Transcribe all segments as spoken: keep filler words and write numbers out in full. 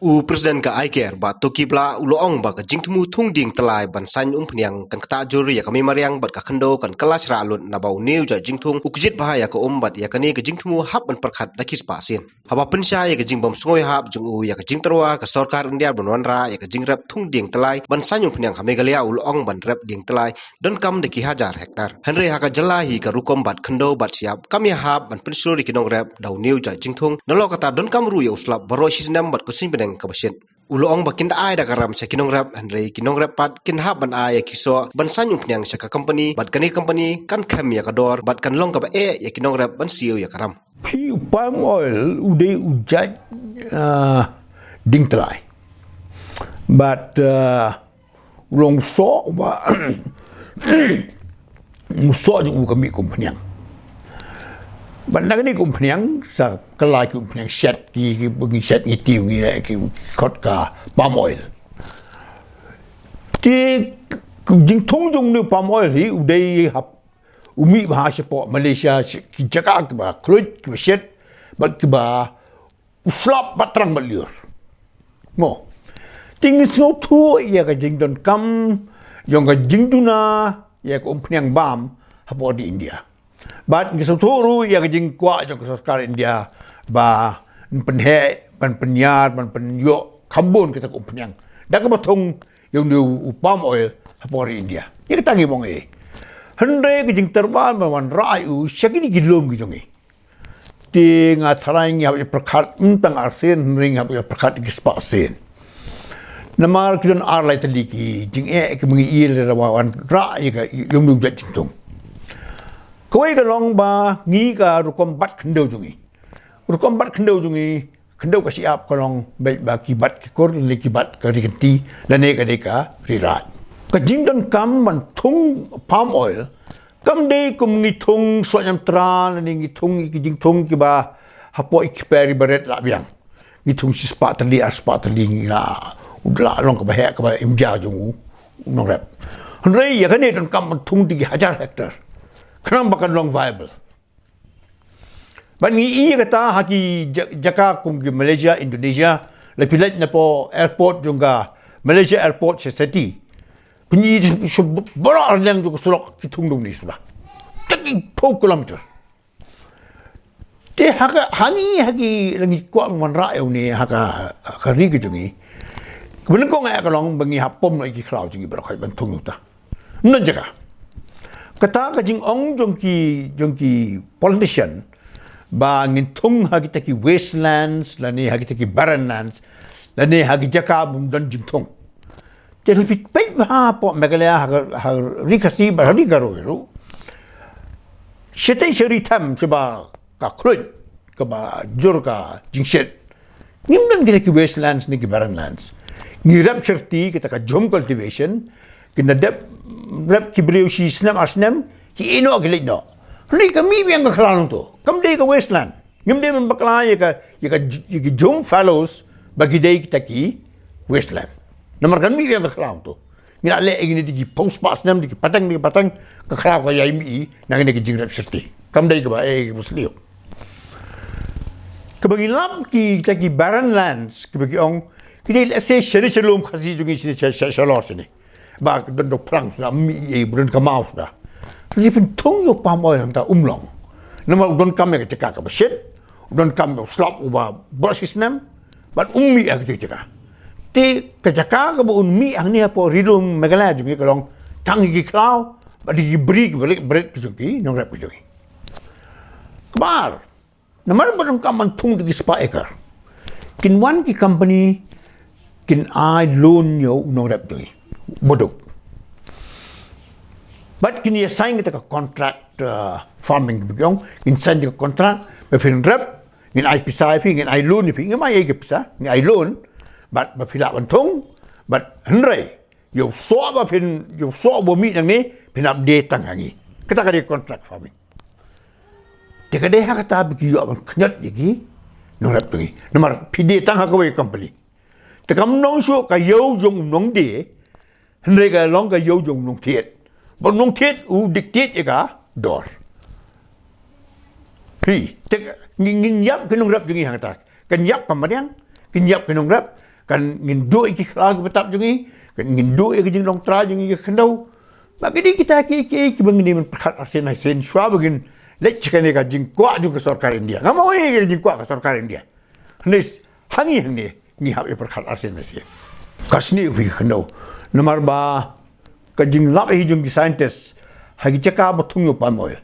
U President ka I care Bah Toki Blah u la ong ba ka jingthmu thung dieng tylai ban sain umphniang kan ktah jur ïa ka mei mariang bad ka khyndew kan kylla shrah lut naba une u jait jingthung u kjit bha ïa ka um bad ïa kane ka jingthmu hap ban pyrkhat da ki spah sien. Haba pynshai ïa ka jingbym sngewhap jong u ïa ka jingtyrwa ka sorkar India ban wanrah ïa ka jingrep thung dieng tylai ban sain umphniang ha Meghalaya, u la ong ban rep dieng tylai donkam da ki hajar hektar. Hynrei ha ka jylla hi ka rukom bat khyndew bat shyiap kam ïahap ban pynshlur ïa ki nongrep da une u jait jingthung. Nalor kata donkam ruh ïa u slap baroh shisnem bad ka suiñ bneng kaba shit. U la ong ba kin da ai da ka ram sha ki nongrep, hynrei ki nongrep pat kin hap ban ai ïa ki soh ban sain umphniang sha ka company, bad kane ka company kan khem ïa ka dor bad kan long kaba eh ïa ki nongrep ban siew ïa ka ram. Phi, u palm oil u dei u jait, ah, dieng tylai. Bad, ah, u long soh ba u soh jong u ka mih kum phniang. Bad na kane kum phniang sa kylla ki umphniang shet, ki, ki, ngi shet, ngi tiew, ngi leh ki khot ka palm oil. Te ka jingthung jong une u palm oil hi u dei hap u mih bha shapoh Malaysia, shi-, ki jaka kiba khluit, kiba shit, bad kiba u slap bad trang bad lyiur. Mo. Te ngi sngewthuh ïa ka jingdonkam jong ka jingduna ïa ka umphniang bam hapoh ri India. Bad ngi sngewthuh ruh ïa ka jingkwah jong ka sorkar India ba yn pynheh, ban pynïar, ban pynïoh kham bun kita ka umphniang da kaba thung ïa une u palm oil hapoh ri India. Ïa kata ngi ong eh. Hynrei ka jingtyrwa ban wanrah ïa u sha kine ki lum ki jong ngi. Te nga tharai ngi hap ïa pyrkhat, ym tang arsien, hynrei ngi hap ïa pyrkhat ki spah sien. Namar ki don ar lai tylli ki jingeh kiba ngi ïoh lada wanrah ïa ka, ïa une u jait jingthung. Kawei ka long ba ngi ka rukom bat khyndew jong ngi. Rukom bat khyndew jong ngi, khyndew ka shyiap ka long beit ba ki bat ki kur lane ki bat ka ri kynti lane ka dei ka ri raid. Ka jingdonkam ban thung palm oil kam dei kum ngi thung soh ñiamtra lane ngi thung ïa ki jingthung kiba hapoh ïa ki kper ïa barit la biang. Ngi thung shispah tylli, arspah tylli, ngi la, u la long kaba heh, kaba im ja jong u nongrep. Hynrei ïa kane donkam ban thung da ki hajar hektar khnang ba kan long viable. Bad ngi ïohi kata ha ki ja-, jaka kum ki Malaysia, Indonesia, la phi leit napoh airport jong ka Malaysia Airport sha Seti. Phi ïohi shu baroh arliang jong ka surok ki thung da une suda. Thirty-four kilometer. Te ha ka, ha ngi, ha ki, la ngi kwah wanrah ïa une ha ka, ha ka ri ka jong ngi. Kaba nyngkong eh ka long ba ngi hap pom noh ïa ki khlaw jong ngi baroh khoit ban thung ïa uta. Ym don jaka. Kata ka jingong jong ki, jong ki politician ba ngin thung ha kita ki wastelands lane ha kita ki barren lands lane ha ki jaka bym don jingthung. Te lada phi peit bha hapoh Meghalaya ha ka, ha ri Khasi bad ha ri Garo ruh. Shatei sha ri them shaba ka khluit, kaba jur ka jingshit. Ngim don kita ki wastelands ne ki barren lands. Ngi rep shyrti kita ka jhum cultivation, ki na dep rep ki briew shi snem ar snem, ki ïeh noh ki leit noh. Hynrei ka mih biang ka khlaw nangto. Kam dei ka wasteland. Ngim dei ban bakla ïa ka, ïa ka, ïa ki jhum fallows ba ki dei kita ki wasteland. Namar kan mih biang ka khlaw nangto. Ngi la leh ïa kine da ki phew spah snem, da ki pateng, da ki pateng, ka khlaw ka ïai mih na kine ki jingrep shyrti. Kam dei kaba eh kaba sniew. Kaba ngi lap kita ki barren lands, kaba ki ong, ki dei lehse shane sha lum Khasi jong ngi shane sha, sha, shalor shane. Ba don dok phrang suda, mih ïa, ba don ka maw suda. Ngi pynthung ïa u palm oil hangta um long. Namar u donkam ïa ka jaka kaba shit, u donkam ïa u slap uba baroh shi snem, bad um mih ïa ka jaka. Te ka jaka kaba un mih hangne hapoh ri lum Meghalaya jong ngi ka long tang ïa ki khlaw bad ïa ki bri ki barit barit ki jong ki nongrep ki jong ngi. Kaba ar, namar ba donkam ban thung da ki spah acre, kin wan ki company kin ai loan ïa u nongrep jong ngi, u baduk. Bad kin ïa sign kita ka contract, uh, farming, kin sign kita ka contract ba phin rep, ngin ai pisa ïa phi, ngin ai loan ïa phi, ngim ai ïa phi pisa, ngin ai loan, bad ba phi lah ban thung, bad hynrei ïa u soh ba phin, ïa u soh ba mih nangne, phin hap die tang ha ngi. Kata ka dei contract farming. Te ka dei ha kata ba ki ïoh ban khñiot ïa ki nongrep jong ngi. Namar phi die tang ha kawei ka company. Te kam long shuh ka ïew jong u nongdie, hynrei ka long ka ïew jong u nongthied. Bad u nongthied u dictate ïa ka dor. Phi, te ka, ngin, ngin ïap ki nongrep jong ngi hangta. Kan ïap ka mariang, kan ïap ki nongrep, Kan ngin duh ïa ki khlaw ki btap jong ngi, kan ngin duh ïa ki jinglong trai jong ngi ka khyndew. Ba ki dei kita ki, ki, ki ba ngin ym pyrkhat arsien arsien shuwa ba ngin leit sha kane ka jingkwah jong ka sorkar India. Ngam ong ïa ka jingkwah ka sorkar India. Hynrei hangne hangne ngi hap ïa pyrkhat arsien arsien. Ka sniew phi ka khyndew. Namar ba ka jinglap hi jong ki scientist ha ki jaka ba thung ïa u palm oil.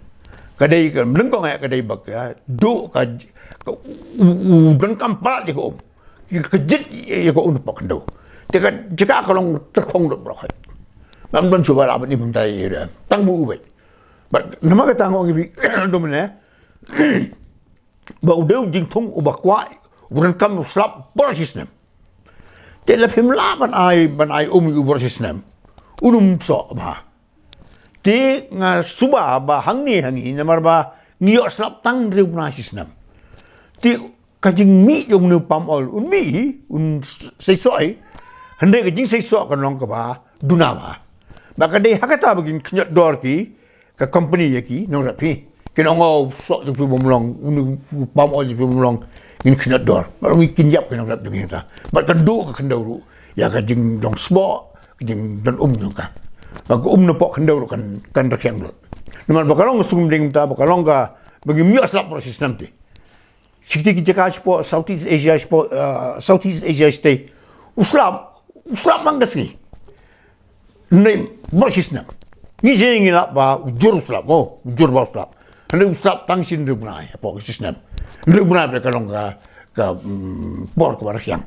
Ka dei ka mlengkong eh, ka dei ba ka duh ka, ka u, u, u donkam palat ïa ka um. Ka, ka jit ïa ka um na pok khyndew. Te ka jaka ka long tyrkhong lut baroh hi. Ngam don shuh ba lah ban im hangtai ïa u. Tang ba u beit. Bad namar kata nga ong ïa phi, dum ne ba u dei u jingthung uba kwah, u donkam u slap baroh shi snem. Te lada phim lah ban ai, ban ai um ïa u baroh shi snem, un ym soh bha. Te nga suba ba hangne hangne namar ba ngi ïoh slap tang hynriew bnai shi snem. Te ka jingmih jong une u palm oil un mih hi, un seisoh hi. Hynrei ka jingseisoh kan long kaba duna bha. Ba ka dei ha kata ba kin khñiot dor ki ka company ïa ki nongrep hi. Kin ong, "Oh, soh jong phi bym long, une u palm oil jong phi bym long, ngin khñiot dor." Bad ong kin ïap ki nongrep jong ngi hangta. Bad kan duh ka khyndew ruh ïa ka jinglong sboh, ka jingdon um jong ka. Ba ka um na pok khyndew ruh kan, kan rkhiang lut. Namar ba ka long ka sngewdei mynta, ba ka long ka, ba ngim ïoh slap baroh shi snem te. Shi kti ki jaka shapoh Southeast Asia, shapoh, uh, Southeast Asia state. U slap, u slap man ka sngi. Hynrei baroh shi snem. Ngi shisha ngi lap ba u jur u slap, mo, u jur ba u slap. Hynrei u slap tang shi hynriew bnai hapoh ka shi snem. Hynriew bnai ba ka long ka, ka, mm, por kaba rkhiang.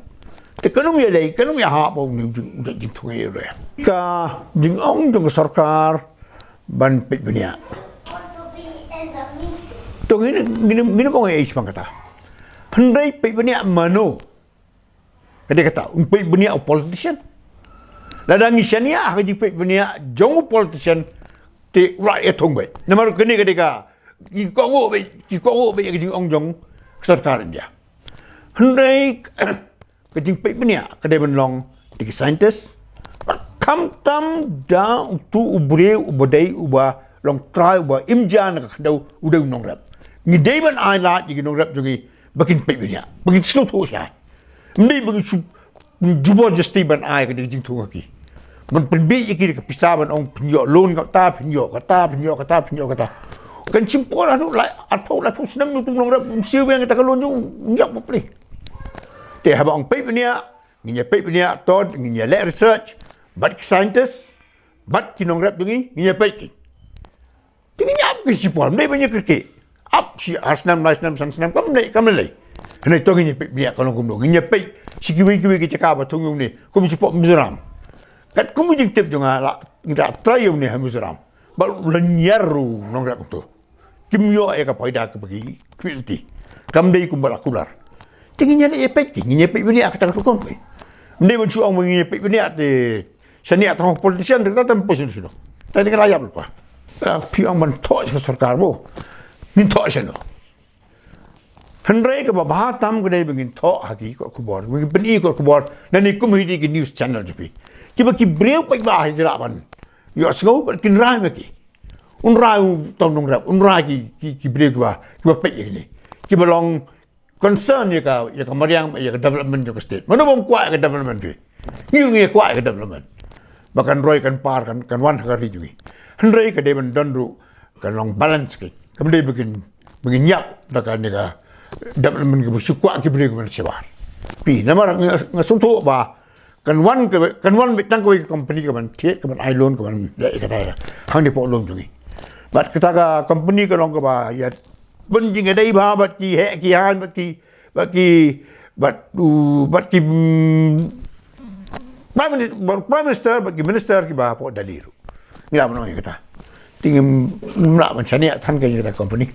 Te kan ym ïalei, kan ym ïahap ba une u jing, u jingthung ïa u re. Ka jingong jong ka sorkar ban peit bniah. To ngin, ngin, ngin ong ei shaphang kata. Hynrei peit bniah mano? Ka dei kata, un peit bniah u politician. Lada ngi shaniah ha ka jingpeit bniah jong u politician, te u la ïathung beit. Namar kane ka dei ka, ki kohnguh beit, ki kohnguh beit ka jingong jong ka sorkar India. Hynrei ka jingpeit bniah ka dei ban long da ki scientist. Khamtam da utu u briew uba dei uba long trai uba im ja na ka khyndew u dei u nongrep. Ngi dei ban ai lad ïa ki nongrep jong ngi ba kin peit bniah, ba kin sngewthuh shai. Ym dei ba kin shu jubor jasti ban ai ka jingthung ha ki. Ban pynbiej ïa ki da ka pisa ban ong pynïoh loan kata, pynïoh kata, pynïoh kata, pynïoh kata. Kan shim por haduh lai, arphew, laiphew snem na utu u nongrep um siew biang kata ka loan jong u, ïap bapli. Te haba ong peit bniah, ngin ïa peit bniah, to ngin ïa leh research bad ki scientist, bad ki nongrep jong ngi, ngin ïa peit ki. Te ngin ïa ap ki shi por, ym dei ban ïa kyrkieh. Ap shi ar snem, lai snem, san snem, kam lei, kam lei. Hynrei to ngin ïa peit bniah ka long kumno, ngin ïa peit shi kiwei kiwei ki jaka ba thung ïa une, kum shapoh Mizoram. Katkum ka jingtip jong nga la, ngi la try ïa une ha Mizoram. Ba u la ñiar u nongrep hangto. Kim ïoh ïa ka paidbah kaba ki khmih lynti. Kam dei kumba la kular. Te ngin ïa leit ïa peit ki, ngin ïa peit bniah kata ka rukom ki. Ym dei ban shu ong ba ngin ïa peit bniah te shaniah tang ha u politician te kata tam poi shuh shuh. Te ngin la ïap lypa. Ah, phi ong ban thoh sha ka sorkar mo. Ngin thoh shano? Hynrei kaba bha tam ka dei ba ngin thoh ha ki kot khubor, ba ngin pyni kot khubor, na ne kum hi ki news channel jong phi. Kiba ki briew paidbah ki lah ban ïohsngew bad kin rai ma ki. Un rai uta u nongrep, un rai ki, ki, ki briew kiba, kiba peit ïa kine. Kiba long concern ïa ka, ïa ka mariang, ïa ka development jong ka state. Mano bym kwah ïa ka development phi? Ngi ruh ngi kwah ïa ka development. Ba kan roi kan par kan, kan wan ha ka ri jong ngi. Hynrei ka dei ban don ruh kan long balance ki. Kam dei ba kin, ba ngin ïap da kane ka development kaba shu kwah ki briew kiba na shabar. Phi, namar nga, nga sngewthuh ba kan wan ka, kan wan beit tang kawei ka company kaban thied, kaban ai loan, kaban leh ïa kata hangne hapoh lum jong ngi. Bad kata ka company ka long kaba ïa pynjah ïadei bha bad ki heh ki hain, bad ki, bad ki, bad u, bad ki, mm, Prime Minister, Prime Minister bad ki minister kiba hapoh Delhi ruh. Ngi lah ban ong ïa kata. Te ngim, ngim lah ban shaniah than ka ïa kata company.